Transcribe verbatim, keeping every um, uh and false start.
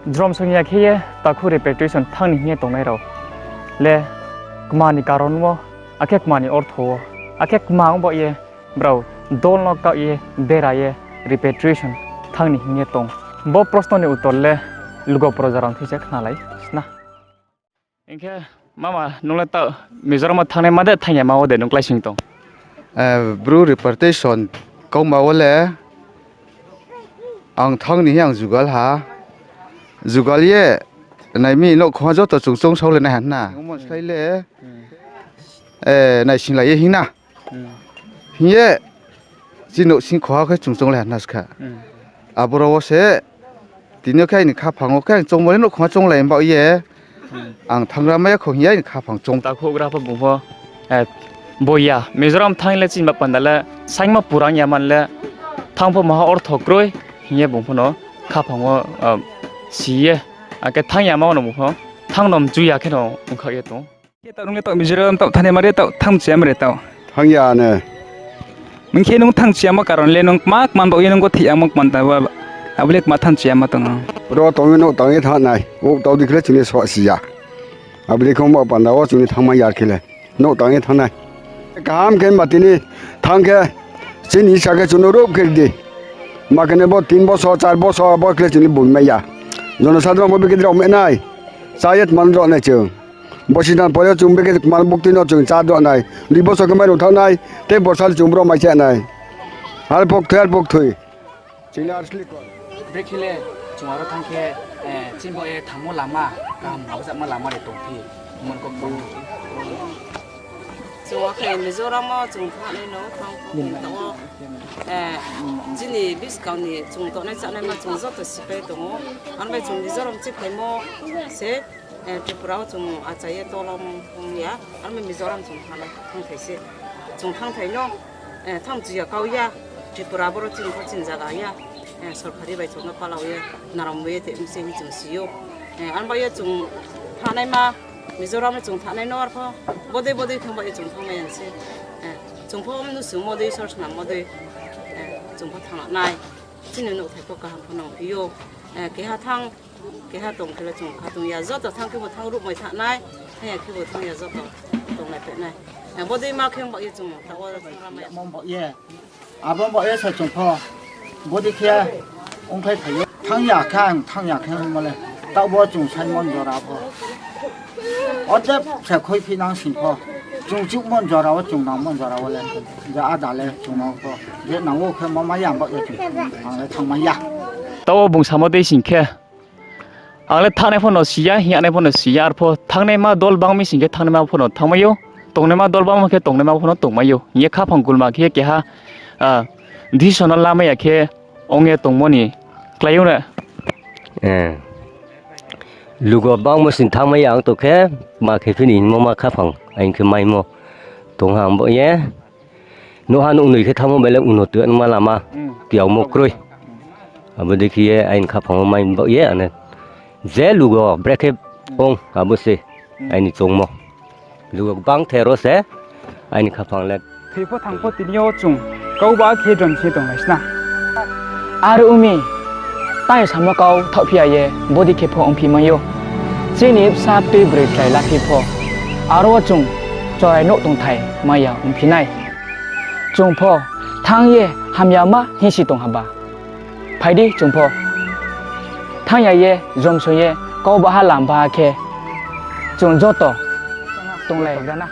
Jrom song ya khe ye takhu repatriation thanng ni hing ye tongnai rao le kma ni karon wo, akhe kma ni ortho wo, akhe kma ong baoh ye brao dol no kaoh ye bera ye repatriation thanng ni hing ye tong? Bo prosno ni uttor le lugo proja rao thing se khnalai sna. Hing khe mama, nung le taoh Mizoram wo thanngnaima de, thanng yama wo de nung kláising tong? Bru repatriation kauma wo le ang thanng ni hing ang jugal ha. Jugal ye nai mi nouhkhong ha joto chung choung sao le nai ha hna. Omo slái le naisinglai ye hing na. Hing ye chini nouhsing khoha khe chung chounglai ha hna skha. Aboro wo se tini yo khe aini khaphang wo khe ang choungmo le nouhkhong ha chounglai baoh ye ang thannggra mai ya kho hing ye aini khaphang choung. Takhouhgra pho bung pho, boya, Mizoram thanng le chini ba panda le saingmo purang ya man le thanng pho maha ortho kroi hing ye bung pho no khaphang wo si ye, akhe thanng yama wo no bung pho thanng no mchu ya khe no ongkhaoh ye tong. Khe taoh nung le taoh Mizoram taoh thanngnaima de, taoh thanng mchu yama de taoh? Thanng ya ne. Hing khe nung thanng mchu yama karon le nung kma kma baoh ye nung gothe yamo kma ta, abo le kma thanng mchu yama tong no? Ro tong ye nouh tang ye thanng nai, o tao di khe le chung le sosi ya. Abo dei khe ongba panda wo chung le thanngmai ya khe le, nouh tang ye thanng nai. Kaham khe ma tini thanng khe chini sa khe chung no ruh khe ri di. Ma khe ne bo tin bosor, char bosor, abo khe le chung le boi mai ya. Jonosadharon pho bekhe drao mai nai. Chá ye tma no drao nai chung. Bosi than pore chung bekhe tma buktui no chung chá drao nai. Dui bosor khe mai rung thanng nai. Tei borsa le chung bro mai chá nai. Ar pok thoi, ar pok thoi. Chini ar sli ko. Brekhe le chung aro thanng khe, chini bo ye thanngmo lama, kaham nabjakma lama de tongphi, mon ko kong. Chung akhe Mizoram wo chung thanng nai no, thanng pho tao wo, chini buskang ni chung tongnai chánaima chung joto sipai tong ou. Aro bai chung Mizoram chephaimo se, Tripura wo chung achai ye tolom ong ya, aro bai Mizoram chung thanng thai se. Chung thanng thai no, thanng mchu ya kau ya, Tripura boro chini pho chini zaga ya, sorkari bai chung no palao ye, naram bo ye te mse hing chung si ou. Aro bai ye chung thanngnaima, Mizoram no chung thanngnai no arpho, bodei bodei thanng bai ye chung thanngmai ya se. Chung pho mnusu modei, sorsnam modei, chung pho thanng nai. Chini nouhthai pho kaham pho nangphi ou. Keha thanng, keha tong khe le chung kha tong ya, joto thanng khebu thanng ruhmai thanng nai, thanng ya khebu thanng ya joto tonglai phai nai. Bodei ma khe ong baoh ye chung tao wo thanng ramai ya. Mo baoh ye, abo baoh ye se chung pho bodei khe ongkhlai phai ou. Thanng ya khe ang thanng ya khe hingmo le, taoh bo chung saimon jora pho. Ode se khuiphi nang sing pho. Chung chuhmon jora wo, chung nangmon jora wo le, je áda le chung nang pho. Je nang ou khe mo mai ya baoh ye chung, ang le thanngmai ya. Taoh wo bung samo dei sing khe, ang le thanngnai pho no si ya, hing ya nai pho no si ya, arpho thanngnaima dol bang mi sing khe thanngnaima pho no thanngmai ou, tongnaima dol bang mi khe tongnaima pho no tongmai ou hing ye khaphang kulma khe keha decision no lamai ya khe ong ye tongmo ni klái ou na. Lugo bangmo sing thanngmai ya ang tong khe, ma khe phi ni hingmo ma khaphang aini khe maimo tong ha ang baoh ye. Nouhha nouhnoi khe thanngmo bai le uno tuanma lama tiaomo kroi. Abo dei khe ye aini khaphang wo mai baoh ye ane. Je lugo brekhe ong abo se aini choungmo. Lugo gbang the ro se aini khaphang le. Thoi pho thanng pho tini yo chung kau ba khe jrom se tonglai sna. Are ong mi, tang samo kau thaohphi ya ye bodei khe pho ongphi mai ou. Chini bsa tui broi chrai laphi pho, aro wo chung chorai nouh tongthai mai ya ongphi nai. Chung pho thanng ye hamyama hingsi tong haba. Phai di chung pho thanng ya ye jrom song ye kau baha lam baha khe chung joto tonglai ra na.